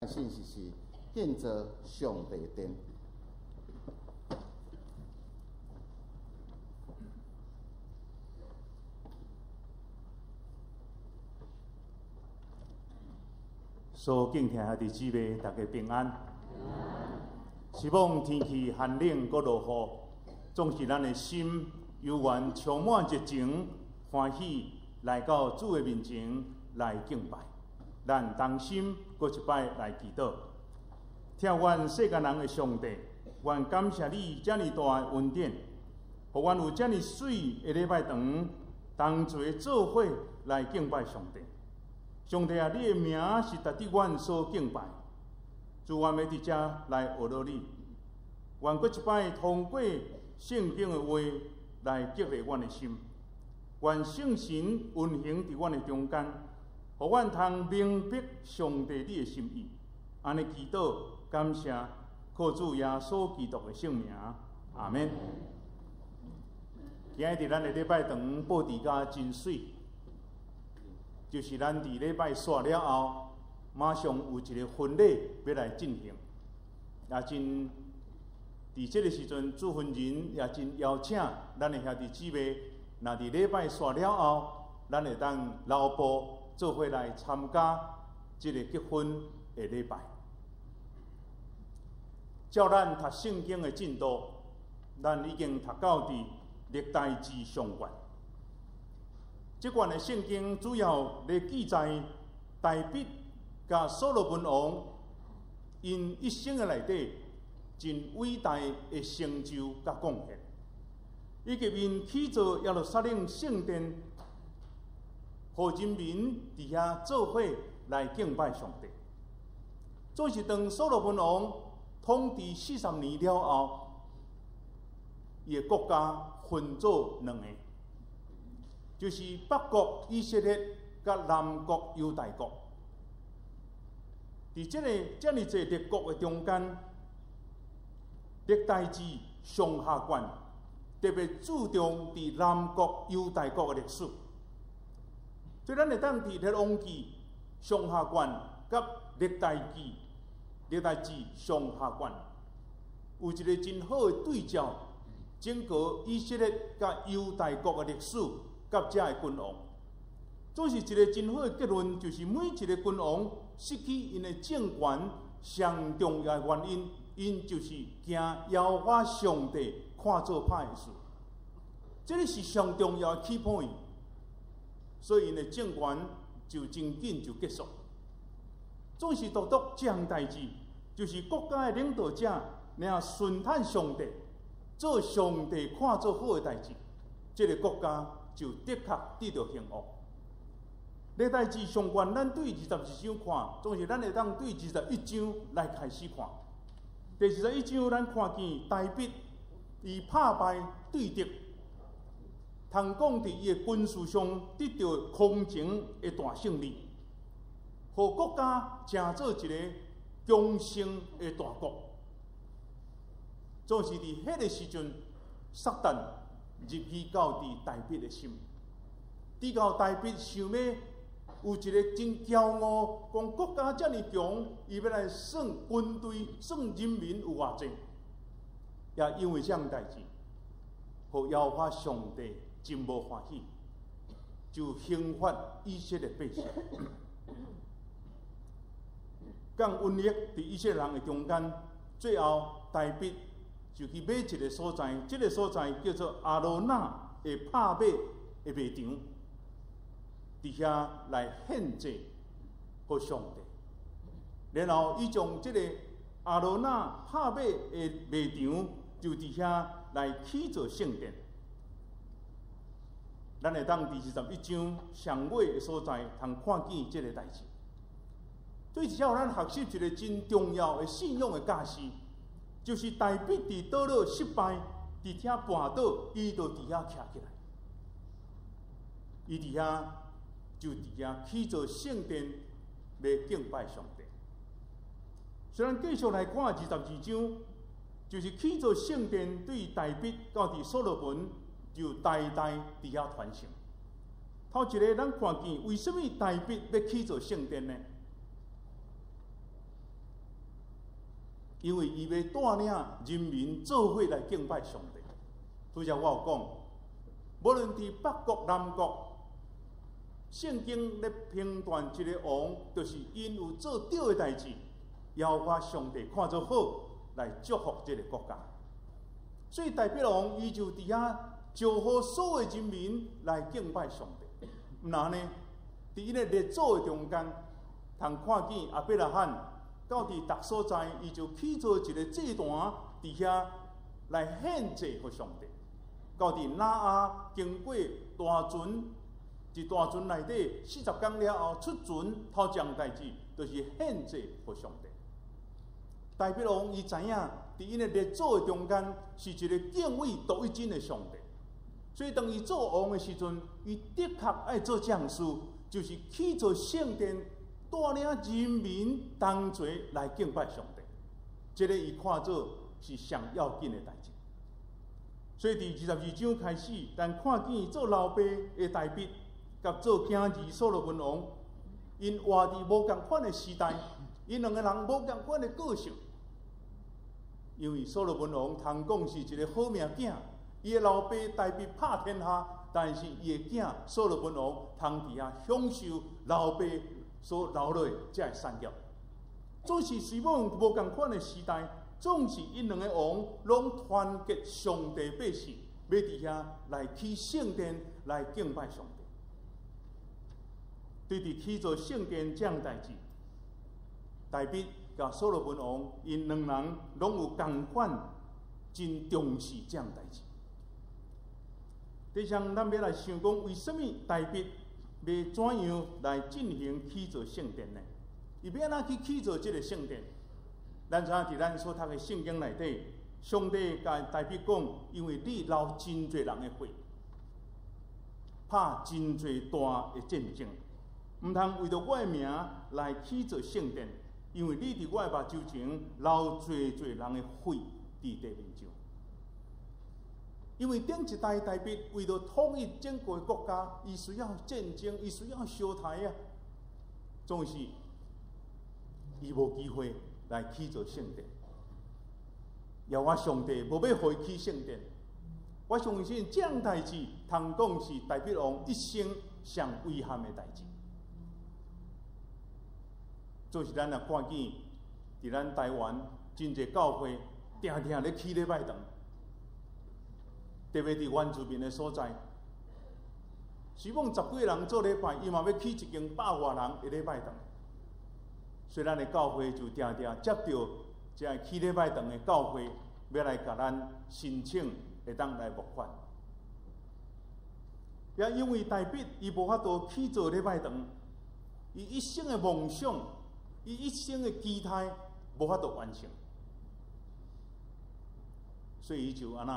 信息是建造上帝殿。所敬听兄弟姊妹，大家平安。希望天氣寒冷，閣落雨，總是咱的心猶原充滿熱情、歡喜，來到主的面前來敬拜。咱同心閣一擺來祈禱，疼阮世間人的上帝，阮感謝你遮爾大的恩典，予阮有遮爾媠的禮拜堂，同齊做伙來敬拜上帝。上帝啊，你的名是值得阮所敬拜。主，阮欲佇遮來學落你，願閣一擺通過聖經的話來激勵阮的心，願聖神運行佇阮的中間，予阮通明白上帝你的心意。按呢祈禱，感謝，靠主耶穌基督的聖名，阿們。今日佇咱的禮拜堂布置甲真媠，就是咱佇禮拜煞了後，馬上有一個婚禮欲來進行，也真佇這个時陣，主婚人也真邀請咱的兄弟姊妹，若佇禮拜煞了後，咱會當留步做伙來參加這个結婚的禮拜。照咱讀聖經的進度，咱已經讀到佇歷代志上卷。這卷的聖經主要咧記載大衛佮所羅門王𪜶一生的內底真偉大的成就佮貢獻，以及𪜶起造耶路撒冷聖殿，予人民佇遐做伙來敬拜上帝。總是當所羅門王統治40年了後，伊的國家分做兩個，就是北國以色列佮南國猶大國。佇這個遮爾濟列國的中間，歷代志上下卷特別注重佇南國猶大國的歷史。所以咱會當佇列王紀上下卷佮歷代記、歷代志上下卷有一個真好的對照，整個以色列佮猶大國的歷史佮遮的君王，總是一個真好的結論，就是每一個君王失去𪜶的政權，上重要的原因，𪜶就是驚耶和華上帝看做歹的事，這个是上重要的 key point，所以𪜶的政權就真緊就結束。總是獨獨這項代誌，就是國家的領導者，若順趁上帝，做上帝看做好的代誌，這个國家就的確得著幸福。歷代志上卷，咱對22章看，總是咱會當對21章來開始看。第21章，咱看見大衛伊拍敗對敵，通講佇伊的軍事上得著空前的大勝利，予國家成做一個強盛的大國。總是佇彼个時陣，撒旦入去到佇大衛的心，直到大衛想欲有一個真驕傲，講國家遮爾強，伊欲來算軍隊、算人民有偌濟，也因為這項代誌，予耶和華上帝真無歡喜，就刑罰以色列百姓，降瘟疫佇以色列人的中間，最後大衛就去買一個所在，這个所在叫做亞羅那的拍馬的賣場。佇遐來獻祭予上帝，然後伊將這个亞羅那拍馬的賣場，就佇遐來起造聖殿。咱會當佇21章上尾的所在，通看見這个代誌。所以，這予咱學習一個真重要的信仰的教示，就是大衛佇倒落失敗，佇遐跋倒，伊就佇遐徛起來，伊佇遐。就佇遐起造聖殿來敬拜上帝。雖然繼續來看22章，就是起造聖殿對大衛到佇所羅門就代代佇遐傳承。頭一个，咱看見為啥物大衛欲起造聖殿呢？因為伊欲帶領人民做伙來敬拜上帝。拄才我有講，無論佇北國南國，聖經咧評斷一个王，就是𪜶有做對的代誌，耶和華上帝看做好，來祝福這个國家。所以大衛王伊就佇遐招呼所有人民來敬拜上帝。毋若呢，佇𪜶的列祖的中間，通看見亞伯拉罕到佇逐所在，伊就起造一个祭壇，佇遐來獻祭予上帝。到佇挪亞經過大船，佇大船內底40工了後出船，頭一項代誌就是獻祭予上帝。大衛王伊知影，佇𪜶的列祖的中間是一个敬畏獨一真的上帝，所以當伊做王的時陣，伊的確愛做這項事，就是起造聖殿，帶領人民同齊來敬拜上帝。這个伊看做是上要緊的代誌。所以佇22章開始，咱看見做老爸的大衛，佮做囝兒所羅門王，𪜶活佇無仝款的時代，𪜶兩个人無仝款的個性。因為所羅門王通講是一个好命囝，伊的老爸大衛拍天下，但是伊的囝所羅門王通佇遐享受老爸所留落這个產業。總是雖罔無仝款的時代，總是𪜶兩个王攏團結上帝百姓，欲佇遐來起聖殿來敬拜上帝。對佇起造聖殿這項代誌，大衛佮所羅門王，𪜶兩人攏有仝款真重視這項代誌。第三，咱欲來想講，為啥物大衛欲怎樣來進行起造聖殿呢？伊欲按怎去起造這个聖殿？咱知影佇咱所讀的聖經內底，上帝共大衛講，因為你流真濟人的血，拍真濟大的戰爭，毋通為著我的名來起造聖殿，因為你佇我的目睭前流濟濟人的血佇地面上。因為頂一代大衛為著統一整個國家，伊需要戰爭，伊需要相刣啊，總是伊無機會來起造聖殿。耶和華上帝無欲予伊起聖殿，我相信這項代誌通講是大衛王一生上遺憾的代誌。就是咱若看見佇咱台灣真濟教會，定定咧起禮拜堂，特別佇原住民的所在，是講十幾个人做禮拜，伊嘛欲起一間百外人的禮拜堂。所以咱的教會就定定接著這个起禮拜堂的教會，欲來共咱申請會當來募款。也因為大衛伊無法度起造禮拜堂，伊一生的夢想，伊一生的期待無法度完成，所以伊就按怎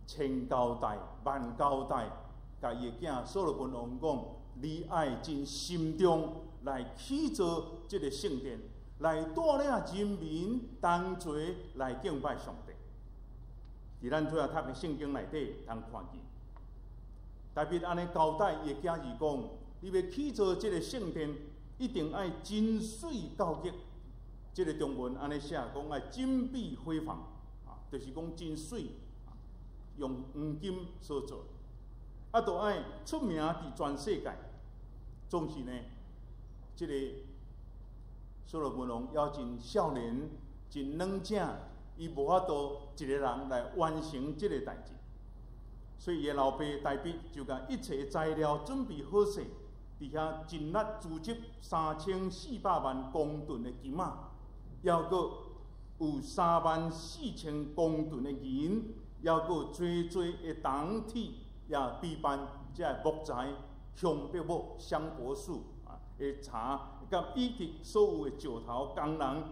千交代萬交代，共伊的囝所羅門王講：你愛真慎重來起造這个聖殿，來帶領人民同齊來敬拜上帝。佇咱拄仔讀的聖經內底通看見，大衛按呢交代伊的囝兒講：你欲起造這个聖殿，一定愛真媠到極。這个中文按呢寫講愛金碧輝煌，啊，就是講真媠，用黃金所做，啊，都愛出名佇全世界。總是呢，這个所羅門王猶真少年，真軟正，伊無法度一个人來完成這个代誌，所以伊的老爸大衛就共一切材料準備好勢，佇遐盡力組織3400萬公噸的金仔，猶閣有3萬4千公噸的銀，猶閣濟濟的銅鐵，也比辦這个木材、香柏木、香柏樹啊的柴，佮以及所有的石頭工人，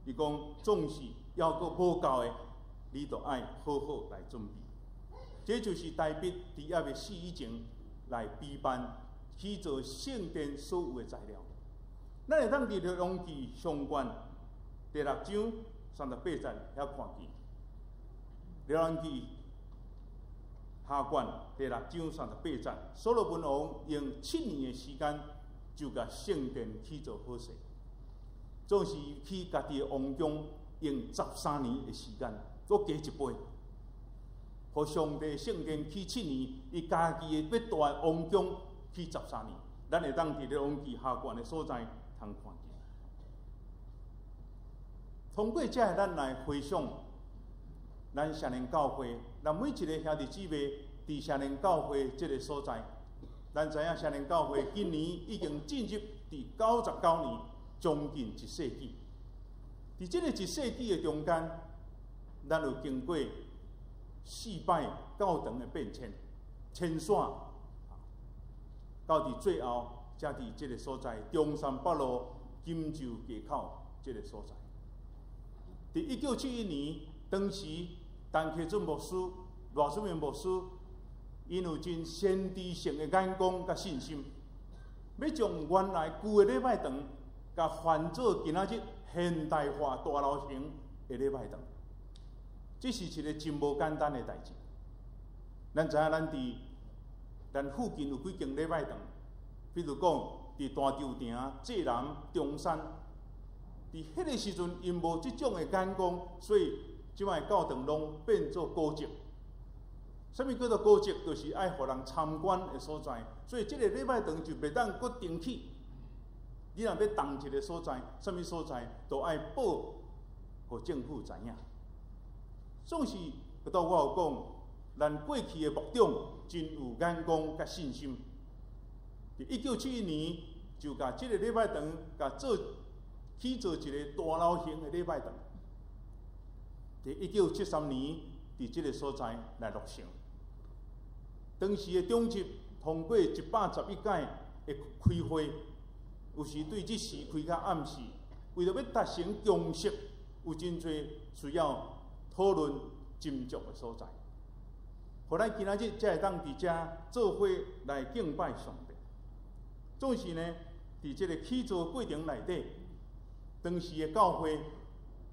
伊講總是猶閣無夠的，你都愛好好來準備。這就是大衛佇猶未死以前來備辦起造聖殿所有的材料。咱會當佇列王紀上卷第六章38節遐看見。列王紀下卷第六章三十八節，所羅門王用7年的時間就共聖殿起造好勢，總是起家己的王宮，用13年的時間，閣加一倍，予上帝聖殿起7年，伊家己的欲大的王宮起十三年。咱會當佇咧王記下懸的所在通看見。通過這个，咱來回想咱聖靈教會，咱每一个兄弟姊妹佇聖靈教會這个所在，咱知影聖靈教會今年已經進入第99年，將近一世紀。佇這个一世紀的中間，咱有經過四擺教堂的變遷、遷徙，到佇最後，才佇這个所在中山北路錦州街口這个所在。佇1971年，當時陳啟俊牧師、賴淑明牧師，𪜶有真先知性的眼光佮信心，欲將原來舊的禮拜堂，共翻做今仔日現代化大樓型的禮拜堂。這是一个真無簡單的代誌。咱知影，咱佇咱附近有幾間禮拜堂，比如講佇大稻埕、濟南、中山。佇彼个時陣，𪜶無這種的眼光，所以這擺教堂攏變做古蹟。啥物叫做古蹟？就是愛予人參觀的所在。所以這个禮拜堂就袂當閣重起。你若欲動一个所在，啥物所在都愛報予政府知影。總是，拄我有講，咱過去的牧長真有眼光佮信心。佇1971年，就共這个禮拜堂共做起做一个大樓型的禮拜堂。佇1973年，佇這个所在來落成。當時的長執通過111屆的開會，有時對日時開較暗時，為著欲達成共識，有真濟需要討論斟酌的所在。予咱今仔日才會當佇遮做伙來敬拜上帝。總是呢，佇這个起造過程內底，當時的教會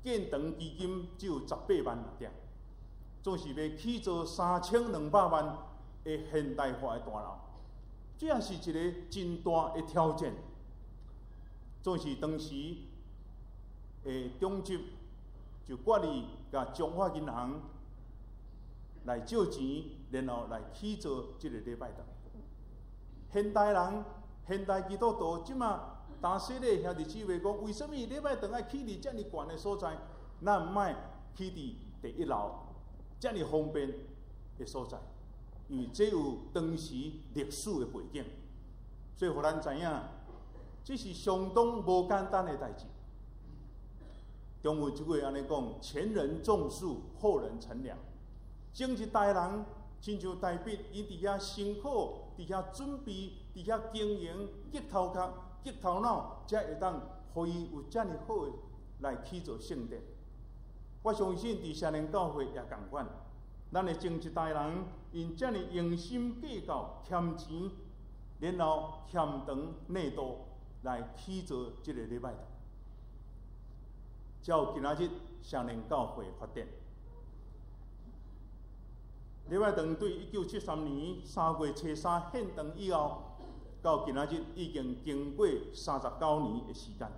建堂基金只有十八萬爾，總是欲起造3200萬的現代化的大樓，這也是一个真大的挑戰。總是當時的長執就決議共彰化銀行來借錢，然後來起造這个禮拜堂。現代人、現代基督徒這馬當時咧兄弟姊妹講，為啥物禮拜堂愛起佇遮爾懸的所在？咱毋愛起佇第一樓遮爾方便的所在？因為這有當時歷史的背景，所以予咱知影，這是相當無簡單的代誌。中文這句按呢講：前人種樹，後人乘涼。前一代人親像大衛，伊佇遐辛苦，佇遐準備，佇遐經營，激頭殼、激頭腦，才會當予伊有遮爾好的來起造聖殿。我相信佇聖靈教會也仝款，咱的前一代人𪜶遮爾用心計較、儉錢，然後欠長內度來起造這个禮拜堂，才有今仔日聖靈教會發展。禮拜堂對1973年3月初3獻堂以後，到今仔日已經經過39年的時間。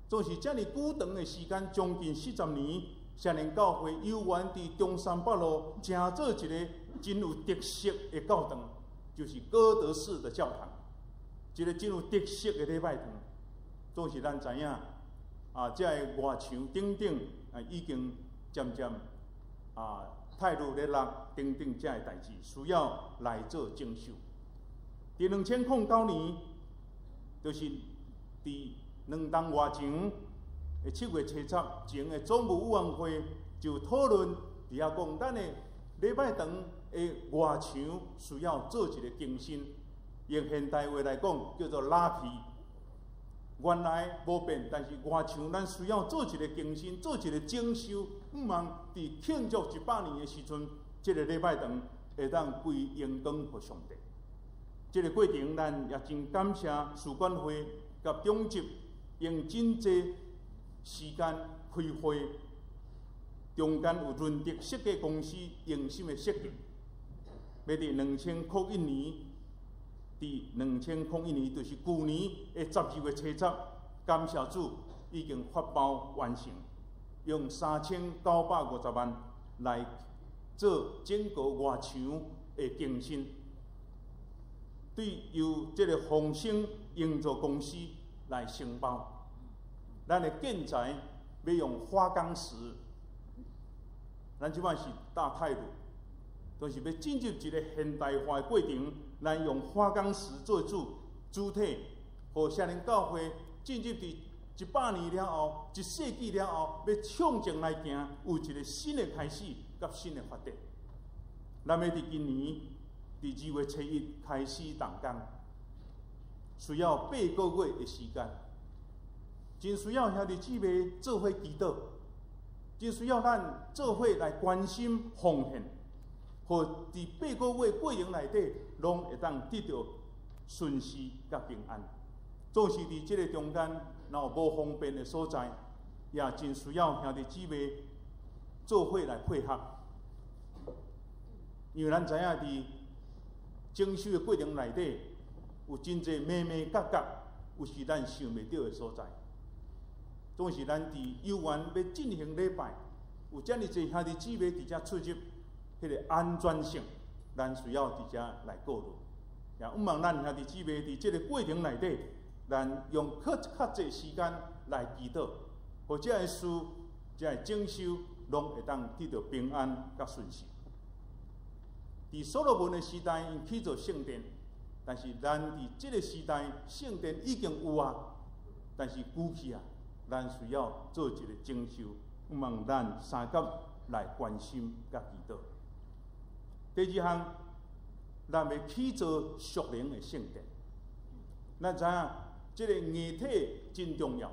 總是遮爾久長的時間，將近40年，聖靈教會有緣佇中山北路，成做一个真有特色的教堂，就是哥德式的教堂，一个真有特色的禮拜堂。總是咱知影，啊，這个外牆頂頂啊，已經漸漸啊，泰入咧落等等這个代誌，需要來做整修。佇2009年，就是佇2冬外前的7月初十前的總務委員會就討論佇遐講，咱的禮拜堂的外牆需要做一个更新，用現代話來講叫做拉皮。原來無變，但是外牆咱需要做一个更新，做一个整修，向望佇慶祝100年的時陣，這个禮拜堂會當歸榮光予上帝。這个過程，咱也真感謝事管會佮長執用真濟時間開會，中間有潤德設計公司用心的設計，欲佇2001年，佇2001年，就是舊年的12月初十，感謝主已經發包完成。用3950萬來做整個外牆的更新，對由這个豐盛營造公司來承包。咱的建材欲用花崗石，咱這擺是搭泰魯，就是欲進入一个現代化的過程，咱用花崗石做主主體，予聖靈教會進入佇100年了後，一世紀了後，欲向前來行，有一个新的開始佮新的發展。咱欲佇今年佇2月初1開始動工，需要8個月的時間，真需要兄弟姊妹做伙祈禱，真需要咱做伙來關心奉獻，予佇八個月過程內底，攏會當得著順遂佮平安。總是佇這个中間，若有無方便的所在，也真需要兄弟姊妹做伙來配合。因為咱知影佇整修的過程內底，有真濟眉眉角角，有是咱想袂著的所在。總是咱佇幼園欲進行禮拜，有遮爾濟兄弟姊妹佇遮出入，彼个安全性，咱需要佇遮來顧慮。也向望咱兄弟姊妹佇這个過程內底，咱用較較濟時間來祈禱，予這个事、這个整修，攏會當得著平安佮順遂。佇所羅門的時代，𪜶起造聖殿，但是咱佇這个時代，聖殿已經有啊，但是舊去啊，咱需要做一个整修，向望咱相佮來關心佮祈禱。第二項，咱欲起造屬靈的聖殿。咱知影，這个硬體真重要，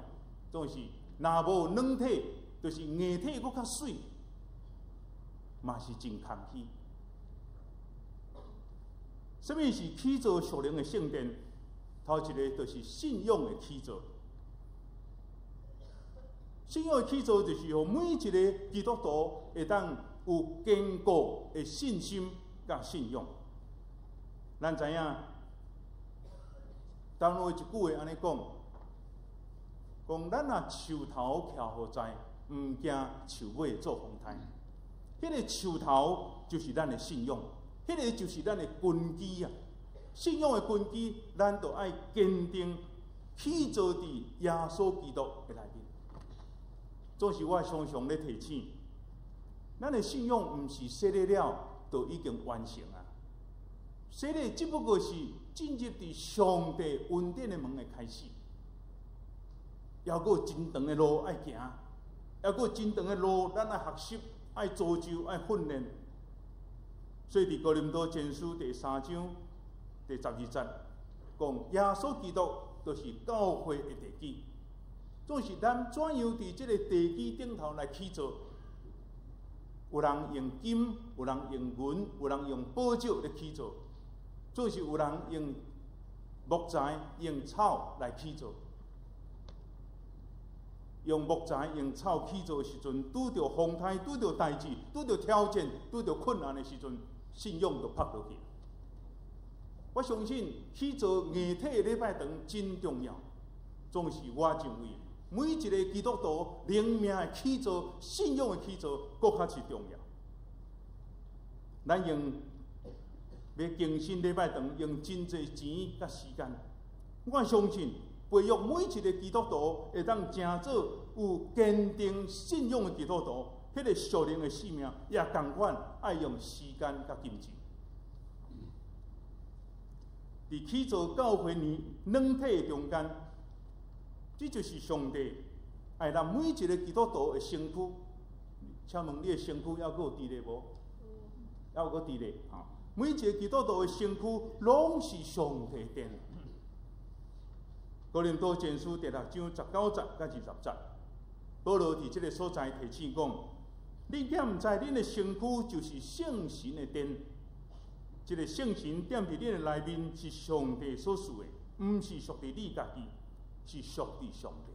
總是若無軟體，就是硬體閣較媠，嘛是真空虛。啥物是起造屬靈的聖殿？頭一个就是信仰的起造。信仰的起造就是予每一个基督徒會當有堅固的信心佮信仰。咱知影，當有一句話按呢講，講咱若樹頭徛予在，毋驚樹尾做風颱。彼个樹頭就是咱的信仰，彼个就是咱的根基啊！信仰的根基，咱就愛堅定起造佇耶穌基督的內面。總是我常常咧提醒，咱的信仰毋是洗禮了就已經完成啊！洗禮只不過是進入佇上帝恩典的門的開始，猶閣有真長的路愛行，猶閣有真長的路，咱愛學習、愛造就、愛訓練。所以佇哥林多前書第三章第12節講，耶穌基督就是教會的地基。總是咱怎樣佇這个地基頂頭來起造？有人用金，有人用銀，有人用寶石來起造。總是有人用木材、用草來起造。用木材、用草起造的時陣，拄著風颱、拄著代誌、拄著挑戰、拄著困難的時陣，信仰就拍落去。我相信起造硬體的禮拜堂真重要。總是我認為，每一个基督徒靈命的起造、信仰的起造，閣較是重要。咱用欲更新禮拜堂，用真濟錢佮時間。我相信培育每一个基督徒會當成做有堅定信仰的基督徒，彼个屬靈的生命也仝款愛用時間佮金錢。佇起造教會呢軟體的中間，這就是上帝愛咱每一个基督徒的身軀。請問你的身軀猶閣有佇咧無？猶閣佇咧？吼！每一个基督徒的身軀攏是上帝殿。哥林多前書第六章19節佮20節，保羅佇這个所在提醒講：恁敢毋知恁的身軀就是聖神的殿？這个聖神踮佇恁的內面是上帝所賜的，毋是屬佇你家己，是屬佇上帝。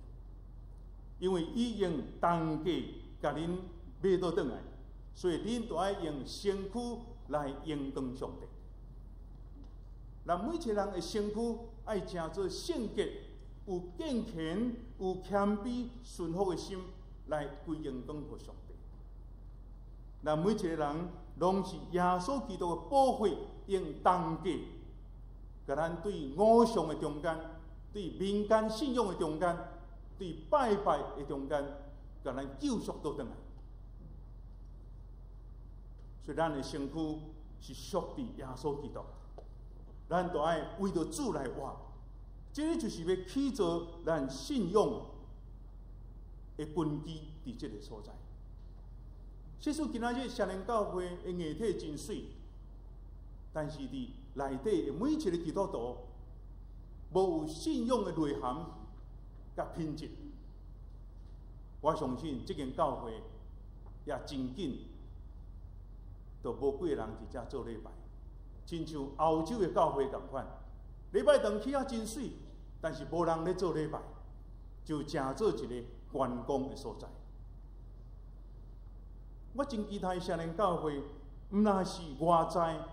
因為伊用重價共恁買倒轉來，所以恁著愛用身軀來榮光上帝。咱每一个人的身軀愛成做聖潔、有敬虔、有謙卑、順服的心，來歸榮光予上帝。咱每一個人攏是耶穌基督的寶血用重價，共咱對偶像的中間，對民間信仰的中間，對拜拜的中間，共咱救贖倒轉來。所以咱的身軀是屬佇耶穌基督，咱都愛為著主來活。這个就是欲起造咱信仰的根基，佇這个所在。即使今仔日聖靈教會的硬體真媠，但是佇內底的每一个基督徒，無有信仰的內涵佮品質，我相信這間教會也真緊，就無幾个人佇遮做禮拜，親像歐洲的教會仝款，禮拜堂起啊真媠，但是無人咧做禮拜，就成做一个觀光的所在。我真期待聖靈教會，毋但是外在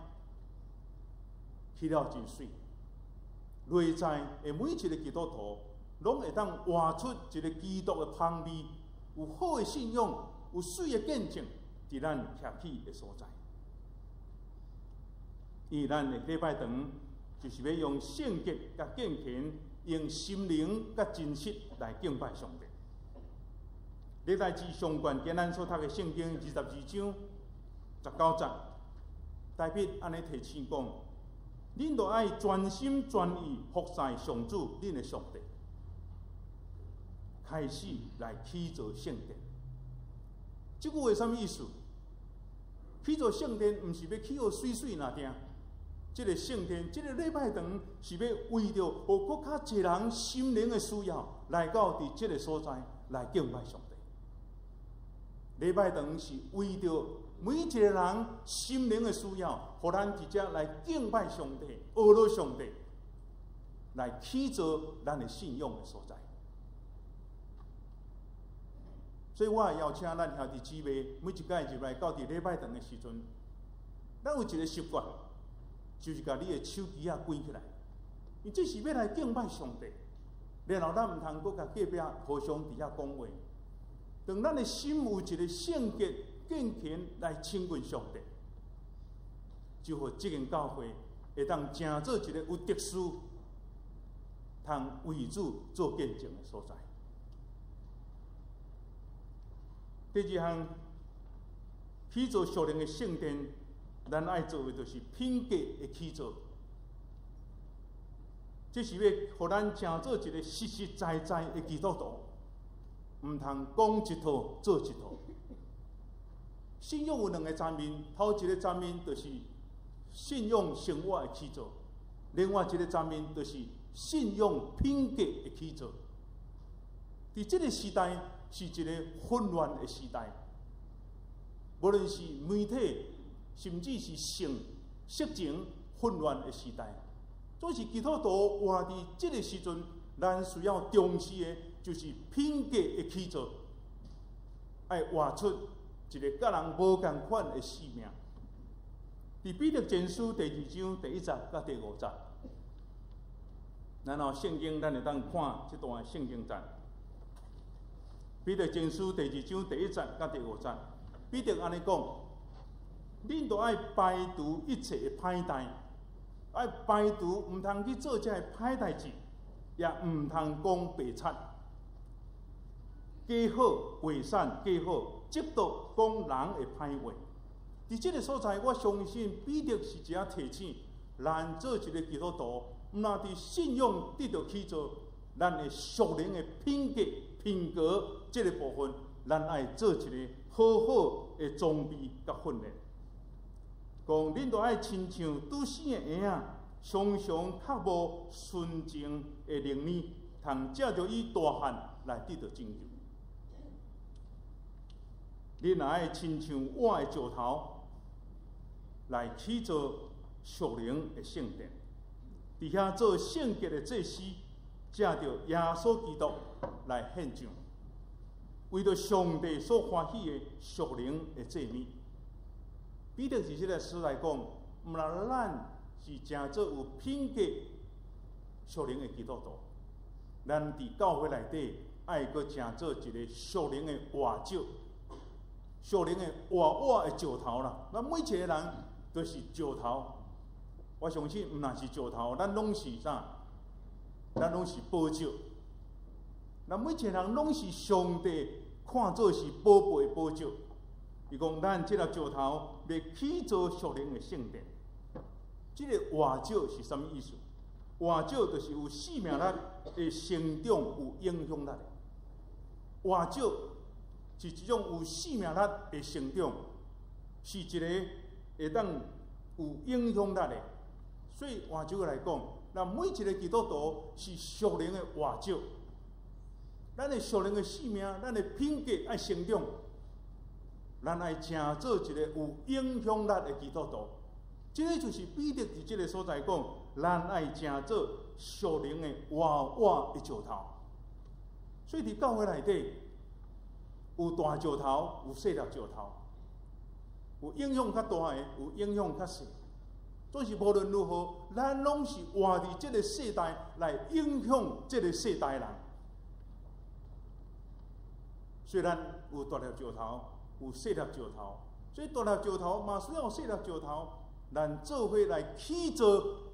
起了真媠，內在的每一个基督徒，攏會當活出一个基督的芳味，有好的信仰，有媠的見證，佇咱徛起的所在。因為咱的禮拜堂就是欲用聖潔佮敬虔，用心靈佮真實來敬拜上帝。歷代志上卷今咱所讀的聖經22章19節，大衛按呢提醒講：恁著愛全心全意服侍上主，恁的上帝，開始來起造聖殿。這句話啥物意思？起造聖殿毋是欲起予媠媠爾定，這个聖殿，這个禮拜堂是欲為著予閣較濟人心靈的需要，來到佇這个所在來敬拜上帝。禮拜堂是為著每一个人心靈的需要，予咱佇遮來敬拜上帝、學樂上帝，來起造咱的信仰的所在。所以我也邀請咱兄弟姊妹，每一擺入來到佇禮拜堂的時陣，咱有一个習慣，就是共你的手機仔關起來，因這是欲來敬拜上帝。然後咱毋通閣共隔壁互相佇遐講話。當咱的心有一个聖潔、敬虔來親近上帝，就予這間教會會當成做一个有特殊、通為主做見證的所在。第二項，起造屬靈的聖殿，咱愛做的就是品格的起造。這是欲予咱成做一个實實在在的基督徒。毋通講一套做一套。信仰有兩个層面，頭一个層面就是信仰生活的起造，另外一个層面就是信仰品格的起造。佇這个時代是一个混亂的時代，無論是媒體，甚至是性色情混亂的時代，總是基督徒活佇這个時陣，咱需要重視的，就是品格的起造，愛活出一个佮人無仝款的生命。佇彼得前書第二章第一節佮第五節，然後聖經咱會當看這段聖經節。彼得前書第二章第一節佮第五節，彼得按呢講：恁著愛排除一切的歹代，愛排除毋通去做這个歹代誌，也毋通講白賊。假好偽善，假好，嫉妒講人的歹話。佇這个所在，我相信彼得是一下提醒咱做一个基督徒，毋但佇信仰得著起造，咱的屬靈的品格、品格這个部分，咱愛做一个好好的裝備佮訓練。講恁著愛親像拄生的嬰仔，常常渴慕純淨的靈奶，通藉著伊大漢來得著拯救。恁若愛親像活的石頭來起造屬靈的聖殿，佇遐做聖潔的祭司，藉著耶穌基督來獻上，為著上帝所歡喜的屬靈的祭物。彼得佇這个所在講，毋但咱是成做有品格屬靈的基督徒，咱佇教會內底愛閣成做一个屬靈的活石，屬靈的活活的石頭啦。咱每一个人都是石頭，我相信毋但是石頭，咱攏是啥？咱攏是寶石。咱每一个人攏是上帝看做是寶貝的寶石。伊講，咱這粒石頭欲起做屬靈的聖殿。這个活石是啥物意思？活石就是有生命力的成長，有影響力的。活石是一種有生命力的成長，是一個會當有影響力的。所以換句話來講，咱每一個基督徒是屬靈的活石。咱的屬靈的生命，咱的品格愛成長，咱愛成做一個有影響力的基督徒。這个就是彼得佇這个所在講，咱愛成做屬靈的活活的石頭。所以佇教會內底，有大石頭，有細粒石頭，有影響較大的，有影響較細。總是無論如何，咱攏是活佇這个世代來影響這个世代人。雖然有大粒石頭，有細粒石頭，所以大粒石頭嘛需要細粒石頭，咱做伙來起造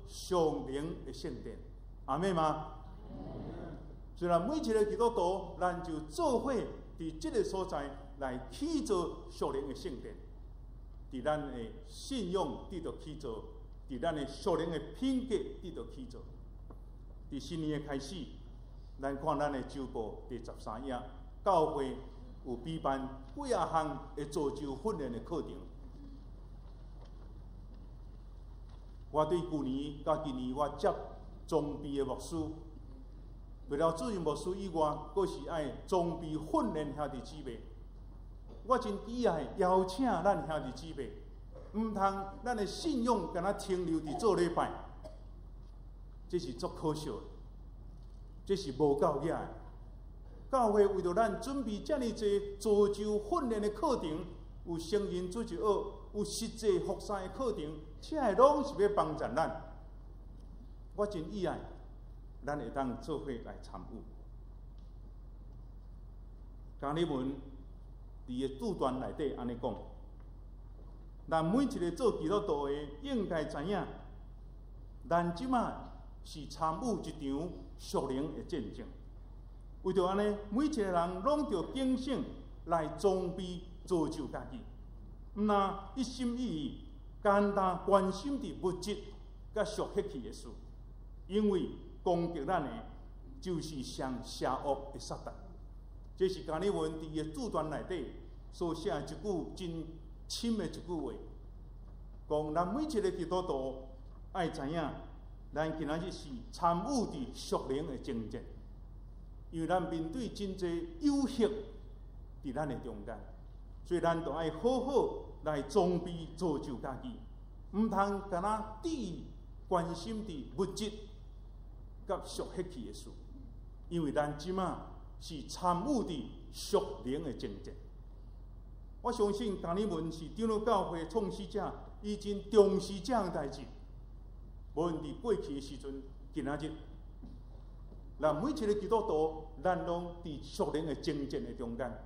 屬靈的聖殿，阿們嗎？雖然每一个基督徒，咱就做伙佇這个所在來起造屬靈的聖殿，佇咱的信仰得著起造，佇咱的屬靈的品格得著起造。佇新年的開始，咱看咱的週報第13頁，教會有舉辦幾仔項的造就訓練的課程。我對舊年佮今年，我接裝備的牧師，除了主任牧師以外，閣是愛裝備訓練兄弟姊妹。我真喜愛邀請咱兄弟姊妹，毋通咱的信仰敢若停留佇做禮拜，這是足可惜的，這是無夠額的。教會為著咱準備遮爾濟造就訓練的課程，有成人主日學，有實際服侍的課程，這个攏是欲幫助咱。我真意愛，咱會當做伙來參與。加爾文佇伊的自傳內底按呢講：咱每一个做基督徒的應該知影，咱這馬是參與一場屬靈的戰爭。為著按呢，每一个人攏著警醒來裝備造就家己，毋若一心一意，簡單關心佇物質佮屬血氣的事，因為攻擊咱的就是上邪惡的撒旦。這是加爾文佇伊的自傳內底所寫的一句真深的一句話，講咱每一个基督徒愛知影，咱今仔日是參與佇屬靈的爭戰，因為咱面對真濟誘惑佇咱的中間，所以咱就愛好好來裝備造就家己，毋通干焦只關心佇物質佮屬血氣的事，因為咱這馬是參與佇屬靈的爭戰。我相信加爾文是長老教會創始者，伊真重視這項代誌。無論佇過去的時陣，今仔日，咱每一个基督徒，咱攏佇屬靈的爭戰的中間。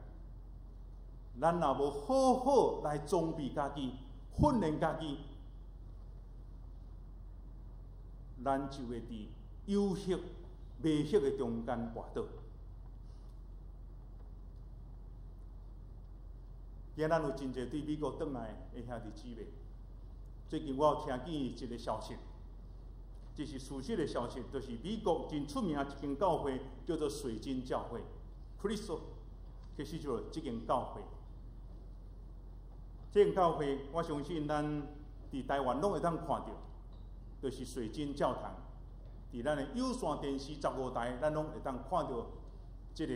咱若無好好來裝備家己、訓練家己，咱就會佇誘惑、迷惑的中間跋倒。今仔咱有真濟對美國轉來的兄弟姊妹。最近我有聽見一个消息，這是事實的消息，就是美國真出名一間教會叫做水晶教會（Crystal），其實就是這間教會。這間教會，我相信咱佇台灣攏會當看著，就是水晶教堂。佇咱的有線電視15台，咱攏會當看著這个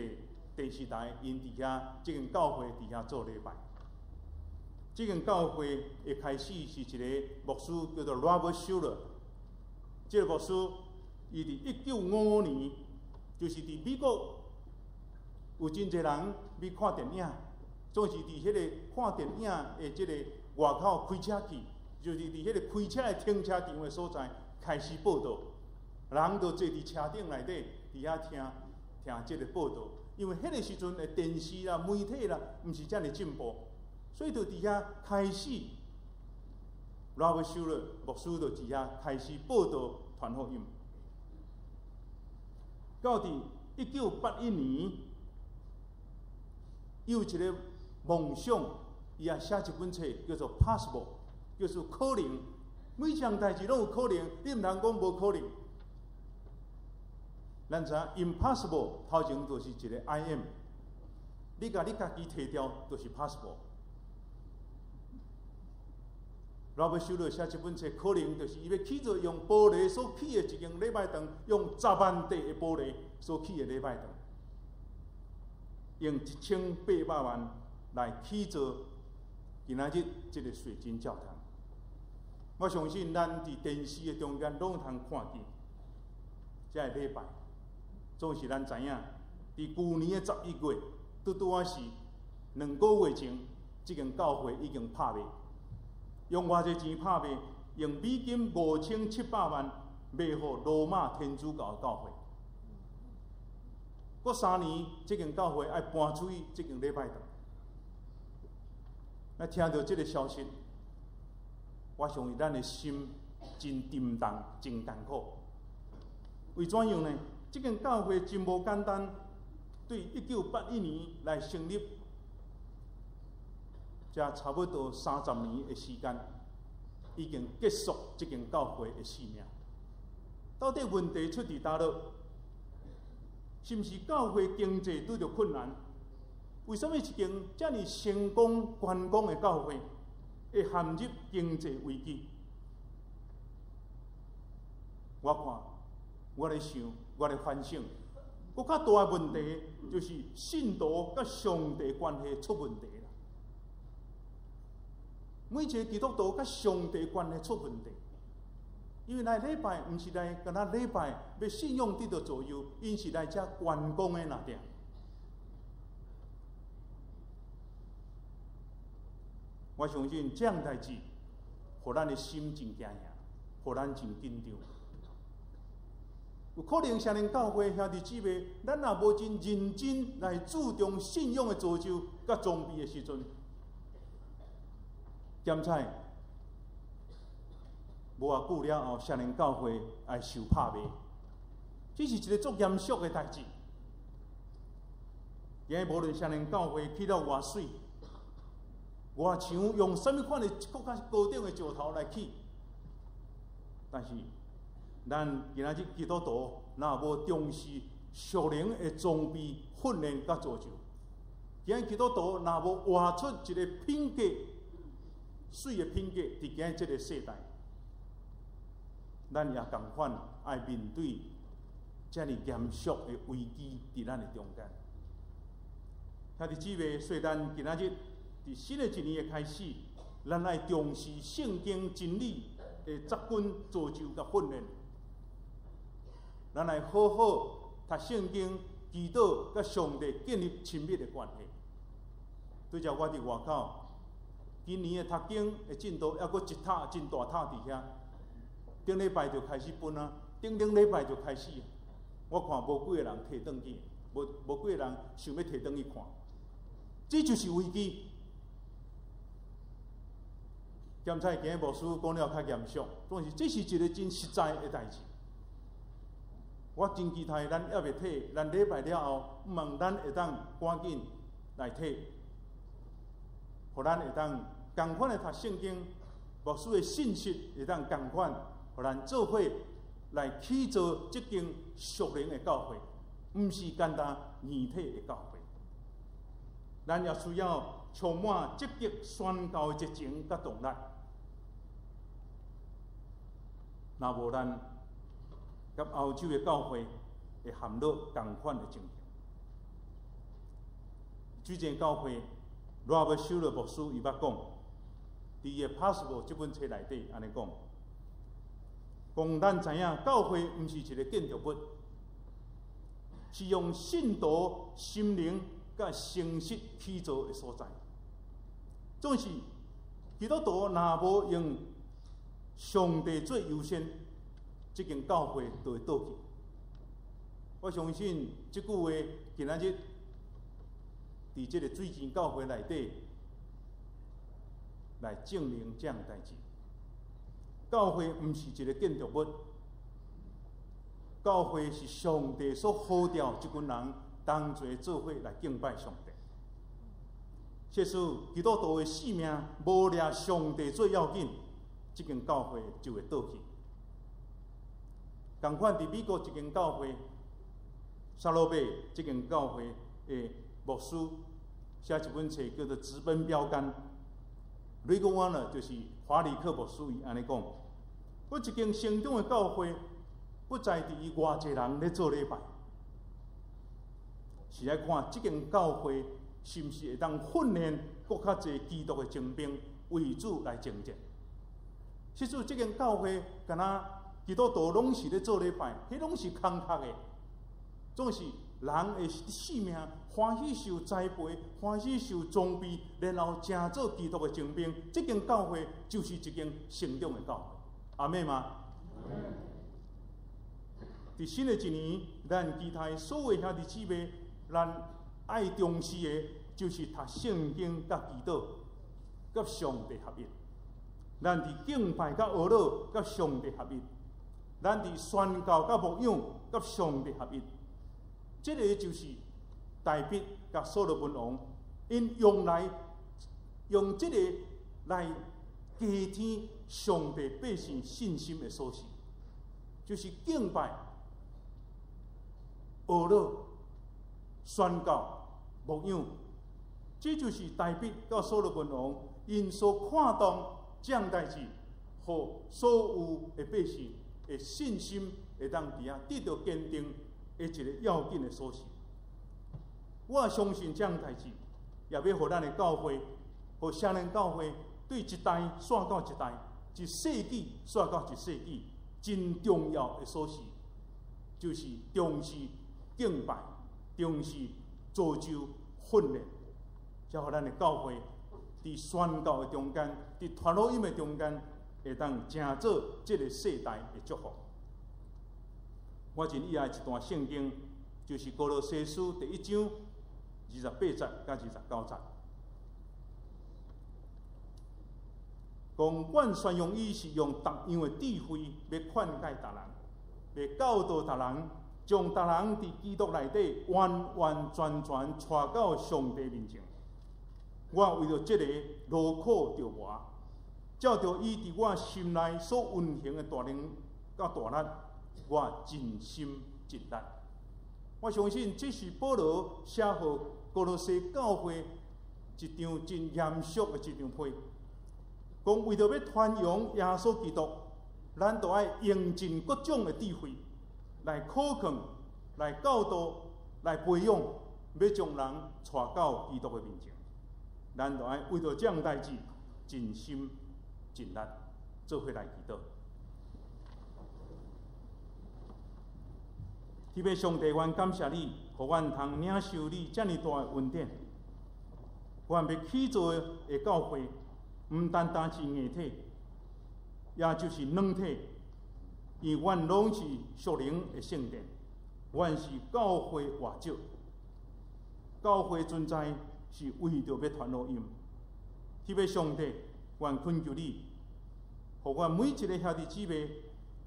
電視台，𪜶佇遐這間教會佇遐做禮拜。這間教會的開始是一个牧師叫做 Robert Schuller。這个牧師，伊佇1955年，就是佇美國有真濟人欲看電影，總是佇彼個看電影的這个外口開車去，就是佇彼個開車的停車場的所在開始報道，人就坐佇車頂內底，佇遐聽聽這个報道。因為彼个時陣的電視啦、媒體啦，毋是遮爾進步，所以就佇遐開始，羅伯修勒牧師就佇遐開始報道傳福音。到佇1981年，有一個夢想，伊也寫一本冊叫做《Possible》，叫做可能。每項代誌攏有可能，你毋通講無可能。咱知影 impossible 頭前就是一個 I M，你共你家己提掉就是 possible。羅伯修勒寫這本冊，可能就是伊欲起造用玻璃所起的一間禮拜堂，用10萬塊的玻璃所起的禮拜堂，用1800萬來起造今仔日這个水晶教堂。我相信咱佇電視的中間攏通看見，這个禮拜，總是咱知影，佇舊年的11月，拄拄仔是2個月前，這間教會已經拍賣。用偌濟錢拍賣？用美金5700萬賣予羅馬天主教教會。過3年，這間教會愛搬出去這間禮拜堂。那聽著這个消息，我相信咱的心真沉重、真艱苦。為怎樣呢？這間教會真無簡單，對1981年來成立。才差不多30年的時間，已經結束這間教會的生命。到底問題出佇佗落？是毋是教會經濟拄著困難？為啥物一間遮爾成功觀光的教會會陷入經濟危機？我看，我咧想，我咧反省，閣較大的問題就是信徒佮上帝關係出問題。每一个基督徒佮上帝關係出問題，因為來禮拜毋是來干焦禮拜，欲信仰得著造就，𪜶是來遮觀光的爾爾。我相信這項代誌，予咱的心真驚嚇，予咱真緊張。有可能聖靈教會兄弟姊妹，咱若無真認真來注重信仰的造就佮裝備的時陣，檢採無偌久了後，聖靈教會愛受拍賣，這是一个足嚴肅的代誌。今日無論聖靈教會起了偌媠、偌長，用啥物款的閣較高等的石頭來起，但是咱今仔日基督徒若無重視屬靈的裝備訓練佮造就，今日基督徒若無活出一个品格，媠的品格，佇今日這个世代，咱也仝款愛面對遮爾嚴肅的危機佇咱的中間。兄弟姊妹，所以咱今仔日佇新的一年的開始，咱愛重視聖經真理的扎根造就佮訓練。咱愛好好讀聖經、祈禱，佮上帝建立親密的關係。拄才我佇外口，今年的讀經的進度猶閣一塔真大塔佇遐，頂禮拜就開始分啊，頂頂禮拜就開始。我看無幾个人提轉去，無幾个人想欲提轉去看，這就是危機。檢採今日牧師講了較嚴肅，總是這是一个真實在的代誌。我真期待咱猶未退，咱禮拜了後，毋望咱會當趕緊來退。予咱會當仝款的讀聖經，牧師的信息會當仝款，予咱做伙來起造這間屬靈的教會，毋是簡單硬體的教會。咱也需要充滿積極宣教的熱情佮動力。若無咱佮歐洲的教會會陷入仝款的情形。水晶教會羅伯修勒牧師伊捌講，佇伊的《Possible》這本冊內底按呢講，講咱知影教會毋是一个建築物，是用信徒心靈佮誠實起造的所在。總是基督徒若無用上帝做優先，這間教會就會倒去。我相信這句話今仔日佇這个水井教會內底來證明這項代誌。教會毋是一个建築物，教會是上帝所呼召這群人同齊做伙來敬拜上帝。假使基督徒的性命無掠上帝最要緊，這間教會就會倒去。仝款佇美國一間教會，沙羅貝這間教會的牧師寫一本冊叫做《直奔標杆》。雷公安呢，就是華理克牧師伊按呢講：我一間成長的教會，不在佇伊偌濟人咧做禮拜，是愛看這間教會是毋是會當訓練閣較濟基督的精兵為主來征戰。實際這間教會，敢若基督徒攏是咧做禮拜，彼攏是空殼的，總是人的性命歡喜受栽培，歡喜受裝備，然後成做基督的精兵。這間教會就是一間成長的教會。阿們嗎？佇新的一年，咱期待所有兄弟姊妹，咱愛重視的，就是讀聖經佮祈禱，佮上帝合一。咱佇敬拜佮哀禱，佮上帝合一；咱佇宣教佮牧養，佮上帝合一。這个就是大衛佮所羅門王，𪜶用來用這个來加添上帝百姓信心的鎖匙，就是敬拜、哀禱、宣教、牧養。這就是大衛佮所羅門王𪜶所看重這項代誌，予所有的百姓的信心會當佇遐得著堅定的一个要緊的鎖匙。我相信這項代誌，也欲予咱的教會，予少年教會對一代紲到一代，一世紀紲到一世紀，真重要的鎖匙，就是重視敬拜，重視造就訓練，才予咱的教會佇宣教的中間，佇傳福音的中間，會當成做這个世代的祝福。我真喜愛一段聖經，就是歌羅西書第一章28節佮29節。講阮宣揚伊是用各樣的智慧，欲勸誡逐人，欲教導逐人，將逐人佇基督內底完完全全帶到上帝面前。我為著這个勞苦著磨，照著伊佇我心內所運行的大能佮大力，我盡心盡力。我相信這是保羅寫予歌羅西教會一張真嚴肅的一張批，講為著欲傳揚耶穌基督，咱都愛用盡各種的智慧來苦勸、來教導、來培養，欲將人帶到基督的面前。咱都愛為著這項代誌，盡心盡力做伙來祈禱。天父上帝，阮感謝你，予阮通領受你遮爾大的恩典。阮欲起造的教會，毋單單是硬體，也就是軟體，因為阮攏是屬靈的聖殿，阮是教會活石。教會存在是為著欲傳福音。天父上帝，阮懇求你，予阮每一个兄弟姊妹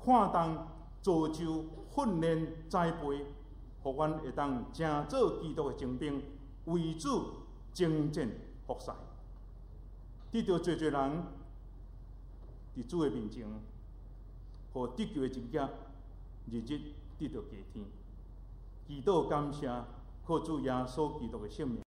看重造就、訓練、栽培，予阮會當成做基督的精兵，為主征戰服侍，得著濟濟人佇主的面前，予得救的一業日日得著加添。祈禱感謝，靠主耶穌基督的聖名。